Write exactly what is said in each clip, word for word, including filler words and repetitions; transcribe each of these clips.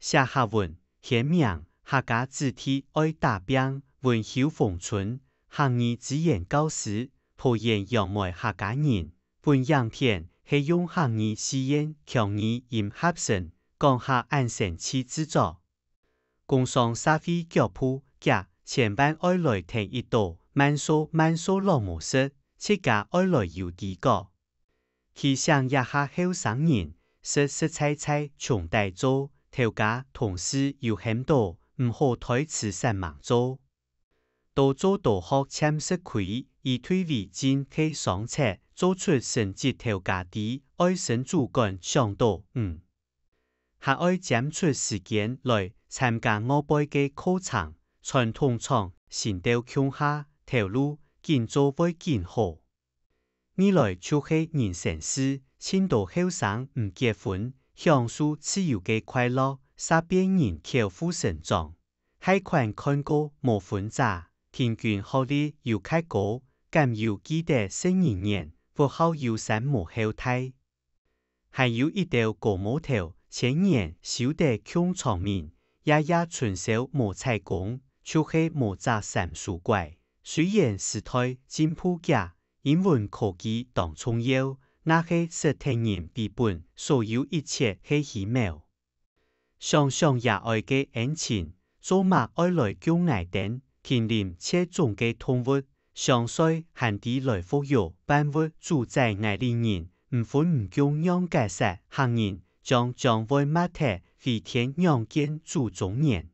寫客文，顯明客家子弟愛打拚，文秀逢春，客語資源教師，桃園楊梅客家人，本影片係用客語四縣腔語音合成，講客恁生趣製作。 工商社會腳步遽，千萬愛來跈一到，慢速慢速摎無食，自家愛來有知覺。提醒這下後生人，實實在在從大做，頭家同事有喊到，毋好推辭煞猛做。 多做多學漸食虧，以退為進係上策，做出成績頭家知，愛升主管想到，嗯。還愛佔出時間來參加外背个課程，傳統廠、新豆共下，頭路緊做會緊好。 未來就係人生事，盡多後生毋結婚，享受自由个快樂，煞變人口負成長。還款看過無分者，平均學歷又較高，敢有記得十二年，屋後有山無後大。還有一兜高毛頭，千年修得共床眠，夜夜春宵無採光，就係無隻三叔枴。雖然時代進步遽， 英文科技當重要，若係識得人比本，所有一切係虛渺。想想爺哀个恩情，做麼愛來供𠊎等？瀕臨絕種个動物，相衰還知來復育，萬物主宰𠊎俚人，毋分毋供仰結煞，客人將將會抹忒，飛天仰見祖宗年。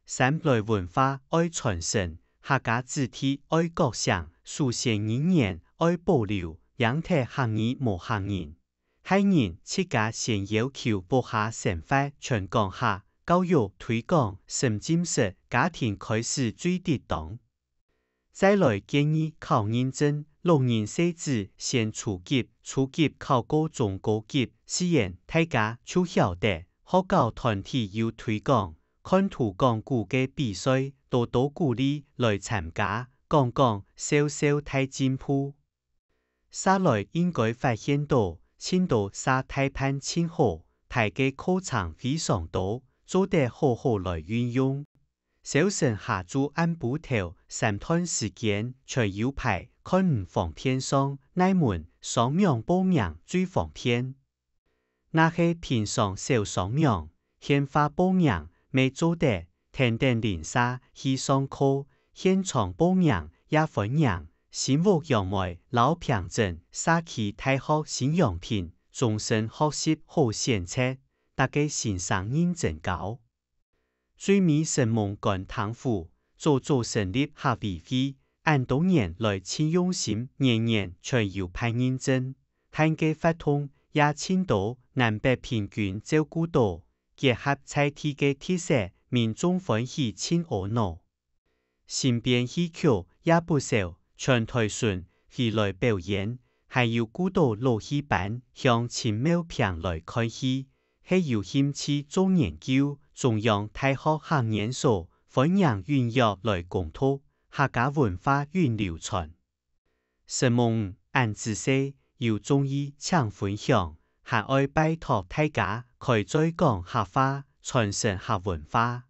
三來文化愛傳承，客家子弟愛覺醒，祖先語言愛保留，贏忒客語無客人。害人自家先要求屋下生活全講客，教育推廣深浸式，家庭開始最適當。 再來建議考認證，六年細子先初級，初級考過中高級，自然大家就曉得。學校團體有推廣，看圖講古个比賽，多多鼓勵來參加，講講笑笑大進步。 續來應該發現到，盡多儕大辦盡好，排个課程非常多，做得好好來運用。朝晨下晝暗晡頭三段時間全有排，看毋方便上，哪門、上網報名最方便。 若係平常少上網，現下報名乜做得，跈等鄰舍去上課，現場報名也歡迎。新屋楊梅摎平鎮社區大學新陽亭，終身學習好選擇，逐个新生認真交。 最尾承蒙官廳府，早早成立客委會，恁多年來盡用心，年年全有辦認證。辦个活動也盡多，南北平均照顧到，結合在地个特色，民眾歡喜盡阿腦。 新編戲曲也不少，全臺巡回來表演，還有顧到老戲班向親廟坪來看戲，係有興趣做研究，中央大學客研所歡迎踴躍來攻讀，客家文化永流傳。 承蒙恁仔細，有中意請分享，還愛拜託大家開嘴講客話，傳承客文化。